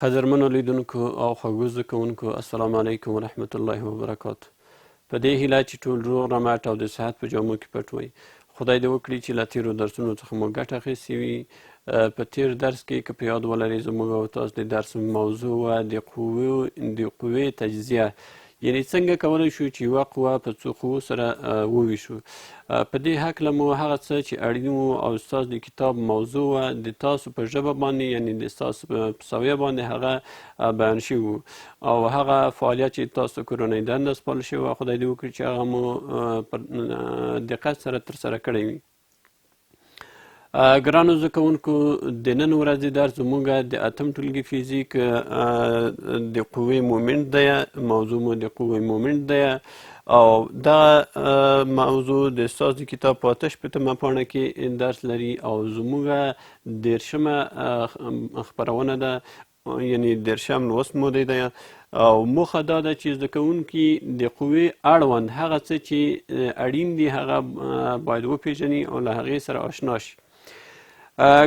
قدرمنو لیدونکو او خوږو زده کوونکو، السلام علیکم ورحمت الله وبرکاته. په دې هیله چې ټول روغ رمټ او د صحت په جامو کې پټ وئ. خدای دې وکړي چې له تیرو درسونو څخه مو ګټه اخیستې وي. په تیر درس کې که په یاد ولرئ، زموږ او تاسو د درس موضوع وه د قوې تجزیه، یعنی څنګه کولی شو چې یوه قوه په څو قوو سره وویشو. په دې هکله مو هغه څه چې اړین وو او ستاسو د کتاب موضوع وه، د تاسو په ژبه باندې، یعنی د ستاسو په سویه باندې هغه بیان شوي وو او هغه فعالیت چې تاسو کورنۍ دنده سپارل شوې وه، خدای دې وکړي چې هغه مو پر دقت سره ترسره کړی وي. ګرانو زده کوونکو، د نن ورځې درس زموږ د اتم ټولګي فزیک د قوې مومنټ دی. موضوع مو د قوې مومنټ دی او دا موضوع د ستاسو د کتاب په 68مه پاڼه کې درس لري او زموږ 30مه خپرونه ده، یعنی 30م لوست مو دی او موخه دا ده چې زده کوونکي د قوې اړوند هغه څه چې اړین دي، هغه باید وپیژني او له هغې سره آشنا شي.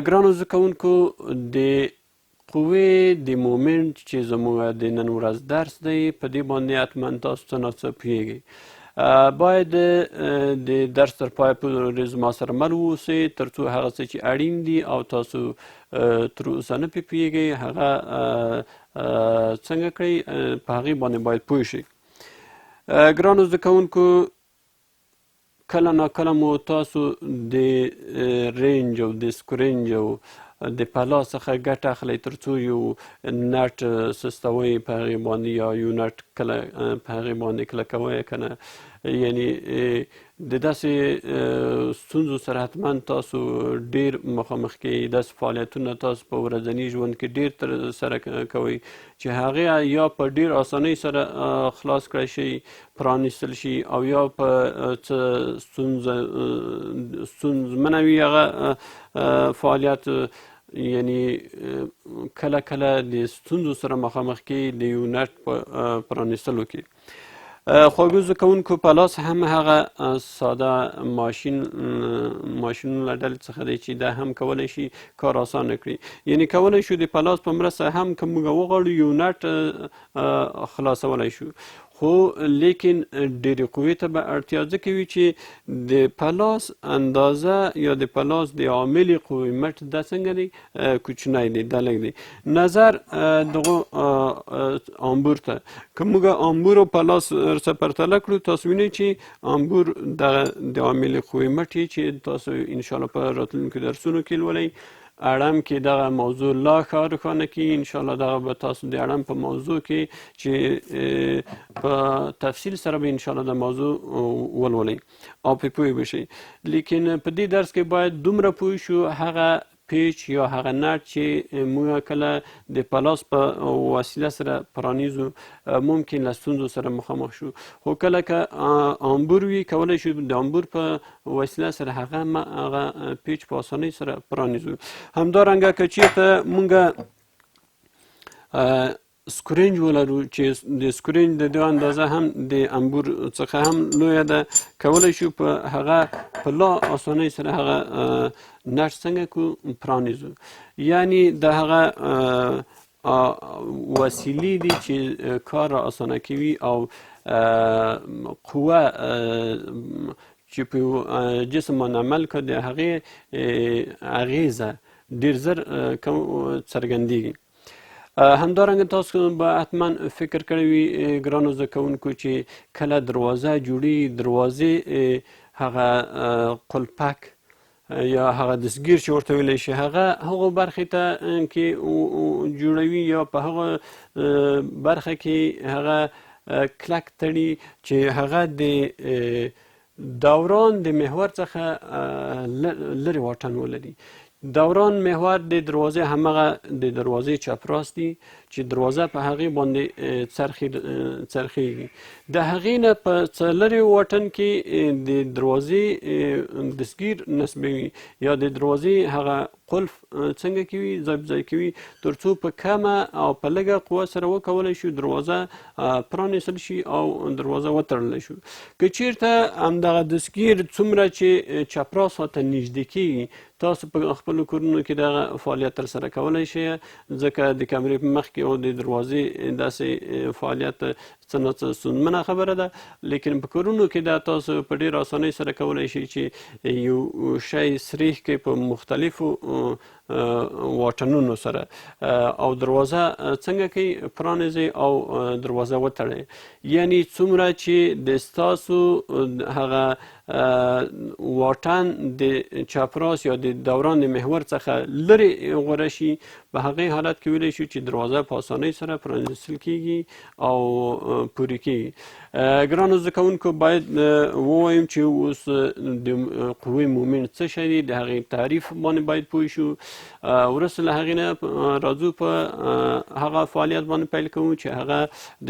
ګرانو زده کوونکو، د قوې د مومنټ چې زموږ د نن ورځ درس دی، په دې باندې حتما تاسو څه ناڅه پوهیږئ. باید د درس تر پایه پورې زما سره مل واوسئ، تر څو هغه څه چې اړین دي او تاسو تر اوسه نه پرې پوهیږئ، هغه څنګه کړئ، په هغې باندې باید پوه شئ. ګرانو زده کوونکو، کله ناکله مو تاسو د رنج او د سکرنج او د پلاس څخه ګټه اخلئ، تر څو یو نټ سستوئ په هغې باندې یا یو نټ کله په هغې باندې کلکوئ که نه. یعنی د داسې ستونزو سره حتما تاسو ډیر مخامخ کیږئ. داسې فعالیتونه تاسو په ورځني ژوند کې ډیر تر سره کوئ چې هغه یا په ډیر اسانۍ سره خلاص کړی شي، پرانیستل شي او یا په څه ستونزمنه وي هغه فعالیت. یعنی کله کله د ستونزو سره مخامخ کیږي د یو نټ په پرانیستلو کې. خوږو زده کوونکو، پلاس هم هغه ساده ماشینونو له ډلې څخه دی چې دا هم کولی شي کار اسانه کړي. یعنی کولی شو د پلاس په مرسته هم که موږ وغواړو یو نټ خلاصولی شو، خو لیکن ډېرې قوې ته به اړتیا ځکه وي چې د پلاس اندازه یا د پلاس د عاملې قوې مټ دا څنګه دی؟ کوچنی دی، دا لږ دی نظر دغه آمبور ته. که موږ آمبور او پلاس سره پرتله کړو، تاسو وینئ چې آمبور دغه د عاملې قوې مټ چې تاسو انشاءالله په راتلونکو درسونو کې لولئ، اړم کې دغه موضوع لا ښه روښانه کیږي. انشاءالله دغه به تاسو د اړم په موضوع کې چې په تفصیل سره به انشاءالله د موضوع ولولئ او پرې پوه به شئ. لیکن په دې درس کې باید دومره پوه شو، هغه پیچ یا هغه نټ چې موږ کله د پلاس په وسیله سره پرانیزو، ممکن له ستونزو سره مخامخ شو، خو کله که آمبور وي، کولی شو د آمبور په وسیله سره هغه پیچ په اسانۍ سره پرانیزو. همدارنګه که چیرته موږ سکرینج ولرو چې د سکرینج د دې اندازه هم د امبور څخه هم لویه ده، کولی شو په هغه په لا اسانۍ سره هغه نټ څنګه کو؟ پرانیزو. یعنی د هغه وسیلې دي چې کار را اسانه کوي او قوه چې په جسم باندې عمل کوي، د هغې اغیزه ډیر زر څرګندیږي. همدارنګه تاسو به حتما فکر کړی وي، ګرانو زده کوونکو، چې کله دروازه جوړي، دروازې هغه قلپک یا هغه دستګیر چې ورته ویلی شي، هغه هغو برخې ته کې جوړوي یا په هغه برخه کې هغه کلک تړي چې هغه د دوران د محور څخه لرې واټن ولري. دوران محور د دروازې همغه د دروازې چپ راست دي چې دروازه په هغې باندې څرخیږي. د هغې نه په څه لرې واټن کې د دروازې دستګیر نصبوي یا د دروازې هغه قلف څنګه کوي، ځای په ځای کوي، ترڅو په کمه او په لږه قوه سره وکولی شو دروازه پرانیستل شي او دروازه وتړلی شو. که چیرته همدغه دستګیر څومره چې چپراس ته نږدې کیږي، تاسو په خپلو کورونو کې دغه فعالیت ترسره کولی شئ، ځکه د کمرې په مخ کې او د دروازې داسې فعالیت څه نا څه ستونزمنه خبره ده، لیکن په کورونو کې دا تاسو په ډېر اسانۍ سره کولی شئ چې یو شی سریښ کړئ په مختلفو واټنونو سره او دروازه څنګه کوي پرانیزئ او دروازه وتړئ. یعنی څومره چې د ستاسو هغه واټن د چپراس یا د دوران د محور څخه لرې غوره شي، په هغې حالت کې ویلی شو چې دروازه په اسانۍ سره پرانیستل کیږي او پورې کیږي. ګرانو زده کوونکو، باید ووایم چې اوس د قوې مومنټ څه شی دی، د هغې تعریف باندې باید پوه شو. وروسته له هغې نه راځو په هغه فعالیت باندې پیل کوو چې هغه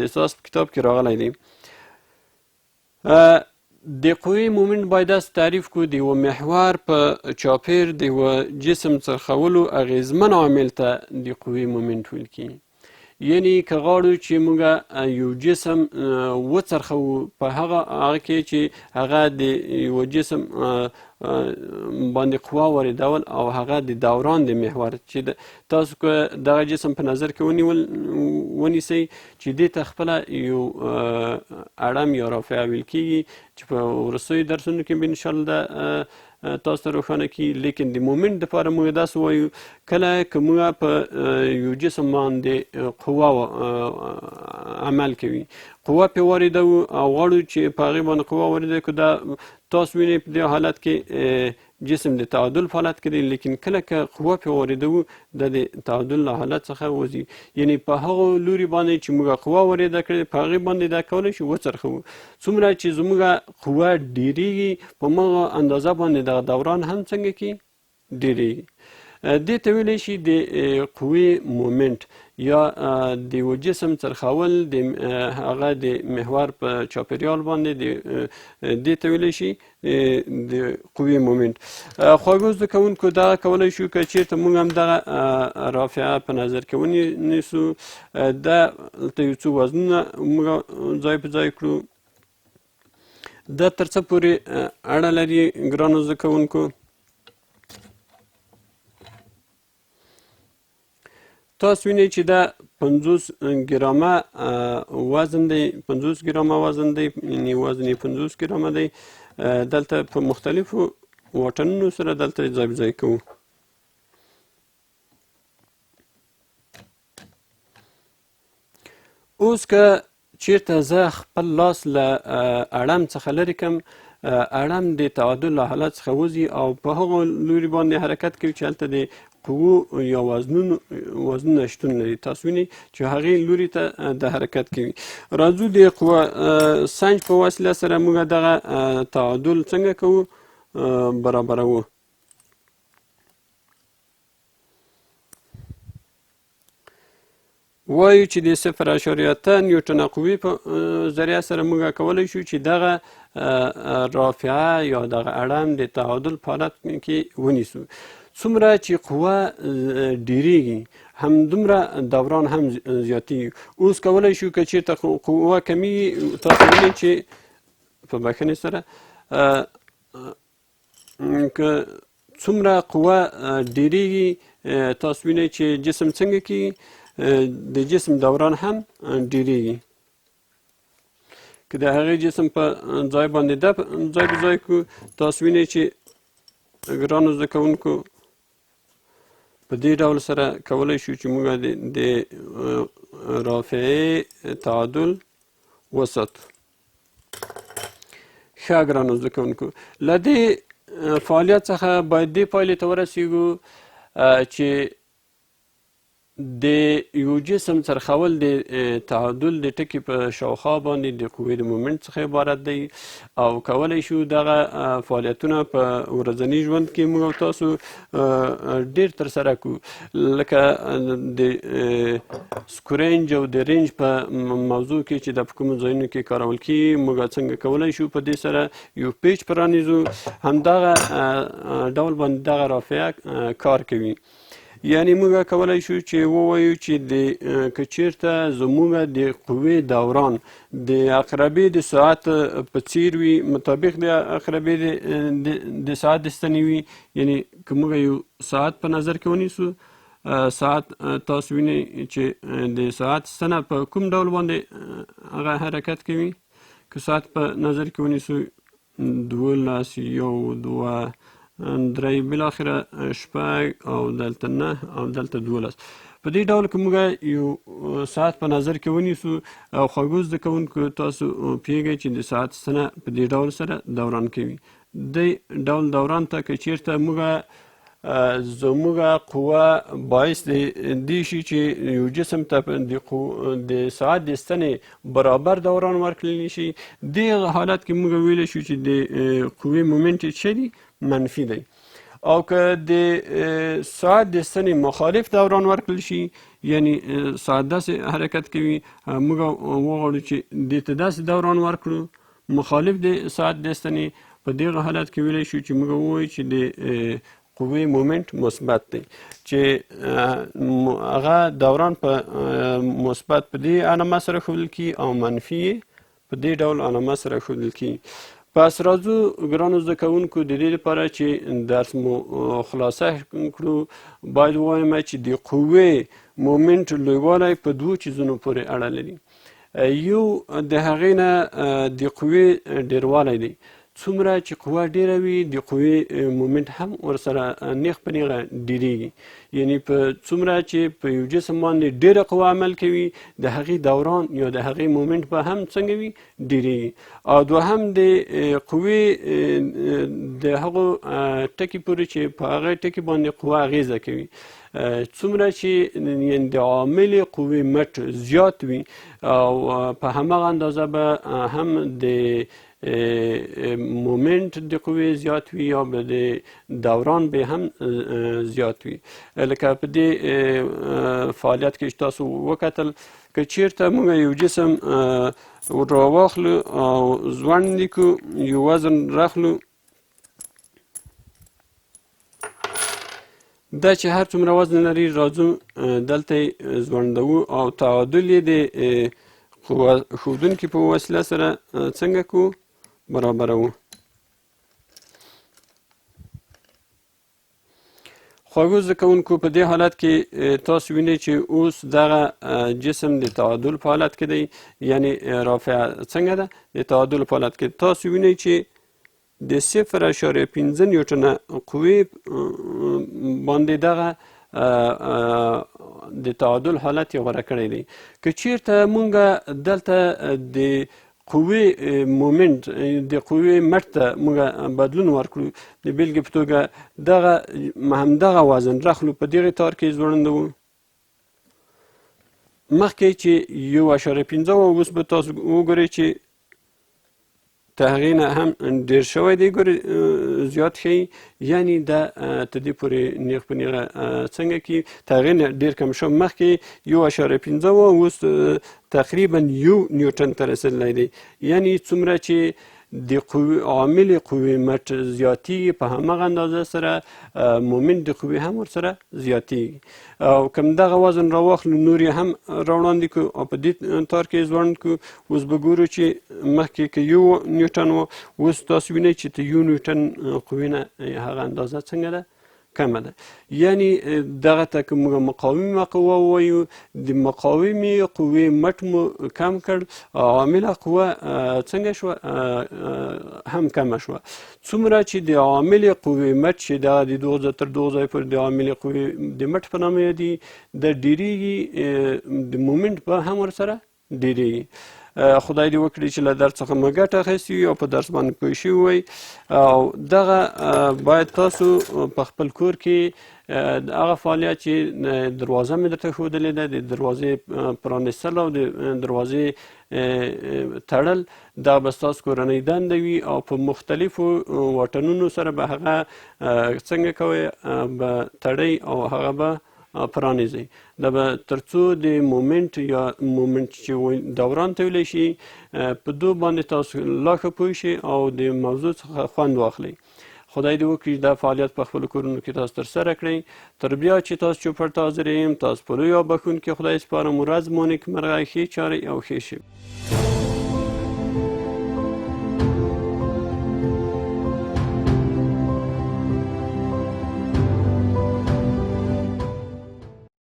د احساس په کتاب کې راغلی دی. د قوې مومنټ باید داسې تعریف کړو: د یوه محور په چاپېر د یوه جسم څرخولو اغېزمن عامل ته د قوې مومنټ ویل کېږي. یعنی که غواړو چې موږ یو جسم وڅرخوو، په هغه کې چې هغه د یوه جسم باندې قوه واردول او هغه د دوران د محور، چې تاسو که دغه جسم په نظر کې ونیسئ چې دې ته خپله یو اړم یا رافعه ویل کېږي، چې په وروستیو درسونو کې به انشاءالله تاسو ته روښانه کړي. لیکن د مومنټ دپاره موږ داسې وایو، کله که موږ په یو جسم باندې قوه عمل کوي، قوه پرې واردوو او غواړو چې په هغې باندې قوه وارده کړو، دا تاسو وینئ په دې حالت کې جسم د تعادل په حالت کې دی، لیکن کله که قوه پرې واردوو دا د تعادل له حالت څخه وځي. یعنی په هغو لوري باندې چې موږ قوه وارده کړې، په هغې باندې دا کولی شو وڅرخوو. څومره چې زموږ قوه ډېرېږي، په هماغه اندازه باندې دغه دوران هم څنګه کېږي، ډېرېږي. دې ته ویلی شي د قوې مومنټ یا د یوه جسم څرخول د هغه د محور په چاپېریال باندې، دې ته ویلی شي د قوې مومنټ. خواږه زده کوونکو، دا کولی شو که چېرته موږ هم دغه رافعه په نظر کې ونیسو، دا دلته یو څو وزنونه موږ ځای په ځای کړو. دا تر څه پورې اړه لري ګرانو زده کوونکو؟ تاسو وینئ چې دا 50 ګرامه وزن دی، 50 ګرامه وزن دی، یعنی وزن یې 50 ګرامه دی. دلته په مختلفو واټنونو سره دلته ځای په ځای کوو. اوس که چیرته زه خپل لاس له اړم څخه لرې کړم، اړم د تعادل له حالت څخه وځي او په هغو لوري باندې حرکت کوي چې هلته د قوو یا وزنونه شتون لري. تاسو وینئ چې هغې لوري ته د حرکت کوي. راځو د قوه سنج په وسیله سره موږ دغه تعادل څنګه کوو، برابروو. وایو چې د 0.8 نیوټنه قوې په ذریعه سره موږ کولی شو چې دغه رافعه یا دغه اړم د تعادل په حالت کې ونیسو. څومره چې قوه ډیریږي، همدومره دوران هم زیاتیږي. اوس کولی شو که چیرته قوه کمیږي، تاسو وینئ چې په بښنې سره که څومره قوه ډیریږي، تاسو وینئ چې جسم څنګه کیږي، د جسم دوران هم ډیریږي. که د هغې جسم په ځای باندې دا ځای په ځای کړو، تاسو وینئ چې ګرانو زده کوونکو په دې ډول سره کولی شو چې موږ د رافعې تعادل وساتو. ښه ګرانو زده کوونکو، له دې فعالیت څخه باید دې پایلې ته ورسیږو چې د یو جسم څرخول د تعادل د ټکي په شاوخوا باندې د قوې د مومنټ څخه عبارت دی او کولی شو دغه فعالیتونه په ورځني ژوند کې موږ او تاسو ډیر ترسره کړو، لکه د سکرینج او د رینج په موضوع کې چې د په کومو ځایونو کې کارول کیږي، موږ څنګه کولی شو په دې سره یو پیچ پرانیزو. همدغه ډول باندې دغه رافعه کار کوي. یعنی موږ کولی شو چې ووایو چې د که چیرته زموږ د قوې دوران د عقربې د ساعت په څیر وي، مطابق د عقربې د ساعت د ستنې وي، یعنی که موږ یو ساعت په نظر کې ونیسو، ساعت تاسو وینئ چې د ساعت ستنه په کوم ډول باندې هغه حرکت کوي. که ساعت په نظر کې ونیسو 12، 1، 2، 3، بالاخره 6 او دلته 9 او دلته 12. په دې ډول که موږ یو ساعت په نظر کې ونیسو، خوږو زده کوونکو تاسو پوهېږئ چې د ساعت ستنه په دې ډول سره دوران کوي. دې ډول دوران ته که چیرته موږ زموږ قوه باعث دې شي چې یو جسم ته د ساعت د ستنې برابر دوران ورکړل شي، دې حالت کې موږ ویلی شو چې د قوې مومنټ یې څه دی؟ منفي دی. او که د ساعت د ستنې مخالف دوران ورکړل شي، یعنی ساعت داسې حرکت کوي، موږ وغواړو چې دې ته داسې دوران ورکړو مخالف د ساعت د ستنې، په دغه حالت کې ویلی شو چې موږ ووایو چې د قوې مومنټ مثبت دی، چې هغه دوران په مثبت په دې علامه سره ښودل کیږي او منفي یې په دې ډول علامه سره ښودل کیږي. پس راځو ګرانو زده کوونکو، د دې لپاره چې درس مو خلاصه کړو باید ووایم چې د قوې مومنټ لویوالی په دوو چیزونو پورې اړه لري. یو د هغې نه د قوې ډیروالی دی، څومره چې قوه ډیره وي د قوې مومنټ هم ورسره نیغ په نیغه ډیریږي، یعنی په څومره چې په یو جسم باندې ډیره قوه عمل کوي د هغې دوران یا د هغې مومنټ به هم څنګه وي؟ ډیریږي. او دوهم د قوې د هغو ټکي پورې چې په هغه ټکي باندې قوه اغیزه کوي، څومره چې یعنی د عامل قوې مټ زیات وي او په هماغه اندازه به هم د مومنټ د قوې زیات وي یا به د دوران به هم زیات وي. لکه په دې فعالیت کې چې تاسو وکتل، که چیرته موږ یو جسم راواخلو او ځوړند یې کړو، یو وزن راخلو، دا چې هر څومره وزن لري راځو دلته یې ځوړندوو او تعادل یې د قوه ښودونکي په وسیله سره څنګه کوو؟ برابروو. خوږو زده کوونکو، په دې حالت کې تاسو وینئ چې اوس دغه جسم د تعادل په حالت کې دی، یعنی رافعه څنګه ده؟ د تعادل په حالت کې. تاسو وینئ چې د 0.5 نیوټنه قوې باندې دغه د تعادل حالت یې غوره کړی دی. که چیرته مونږ دلته د قوې مومنټ د قوې مټ ته مونږ بدلون ورکړو، د بېلګې په توګه دغه همدغه وزن راخلو په دغې تار کې ځوړندوو، مخکې چې 1.5 وه، اوس به تاسو وګورئ چې تر هغې نه هم ډېر شوی دی، ګورئ زیات ښیي، یعنی دا تر دې پورې نیغ په نیغه څنګه کیږي، تر هغې نه ډېر کم شو. مخکې 1.5 وه، اوس تقریبا 1 نیوټن ته رسېدلی دی. یعنی څومره چې د عامل قوې مټ زیاتیږي په هماغه اندازه سره مومنټ د قوې هم ورسره زیاتیږي. او که دغه وزن راواخلو نور یې هم راوړاندې کړو او په دې تار کې یې ځوړند کړو، اوس به ګورو چې مخکې که 1 نیوټن و، اوس تاسو وینئ چې تر 1 نیوټن قوې نه هغه اندازه څنګه ده؟ کمه ده. یعنی دغه ته که موږ مقاومه قوه ووایو، د مقاومې قوې مټ مو کم کړ، عامله قوه څنګه شوه؟ هم کمه شوه. څومره چې د عاملې قوې مټ چې دا د دوه ځای تر دوه ځای پورې د عاملې قوې د مټ په نامه یادېږي، دا ډېرېږي، د مومنټ به هم ورسره ډېرېږي. خدای دې وکړي چې له درس څخه مو ګټه اخیستې وي او په درس باندې پوه شوي وئ. او دغه باید تاسو په خپل کور کې هغه فعالیت چې دروازه مې درته ښودلې ده، د دروازې پرانیستل او د دروازې تړل، دا به ستاسو کورنۍ دنده وي او په مختلفو واټنونو سره به هغه څنګه کوئ به تړئ او هغه به پرانیزئ. دا به ترڅو د مومنټ یا مومنټ چې دوران ته ویلی شي په دو باندې تاسو لا ښه پوه شئ او د موضوع څخه خوند واخلئ. خدای دې وکړي دا فعالیت په خپلو کورونو کې تاسو ترسره کړئ. تر بیا چې تاسو چوپړ ته حاضر یم، تاسو په لوی او بښونکي خدای سپارم. ورځ مو نیکمرغه، ښې چارې او ښې شېبې.